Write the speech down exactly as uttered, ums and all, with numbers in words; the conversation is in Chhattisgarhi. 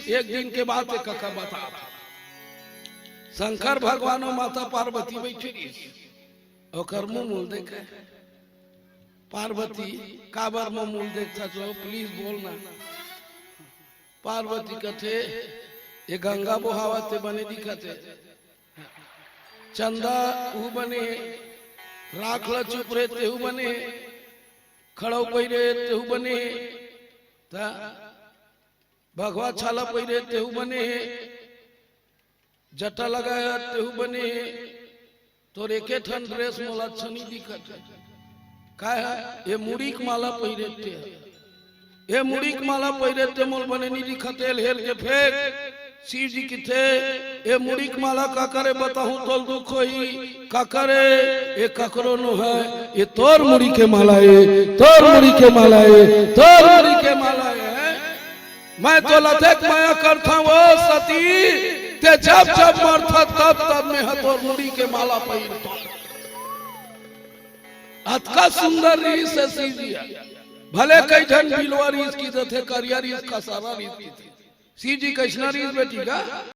एक दिन के बात हे, कका बता। शंकर भगवान अउ माता पार्वती बइठे रहिस। ओकर मुंह मुल देखे। पार्वती, काबर मुंह मुल देखथस ओ? Please बोल ना। पार्वती कथे, "ये गंगा बोहावत हे, बने दिखत हे। चंदा उहू बने, राख ल चुप रे तेहू बने, खड़ऊ पहिरे तेहू बने, त भगवा छाला पहिरे तेहू बने, जटा लगाए तेहू बने, तोर एके ठन dress मोला अच्छा नइ दिखत हे।" "काय हे?" "ये मुड़ी के माला पहिरे ते, ये मुड़ी के माला पहिरे ते मोला बने नइ दिखत हे, हेर के फेंक।" शिव जी कथे, "ये मुड़ी के माला काकर ए बताहूं तोला दुख होही, काकर ए?" "ये ककरो नो हे, ये तोर मुड़ी के माला ए, तोर मुड़ी के माला ए, तोर मुड़ी के माला ए।" मैं तोला अतेक मया करथंव ओ सती, ते जब जब मरथस तब तब मैं ह तोर मुड़ी के माला पहिरथंव। अतका सुंदर रिहिस हे शिव जी ह। भले कई झन बिलवा रिहिस कहिथे, करिया रिहिस, कसारा रिहिस कहिथे। शिव जी कइसना रिहिस बेटी गा?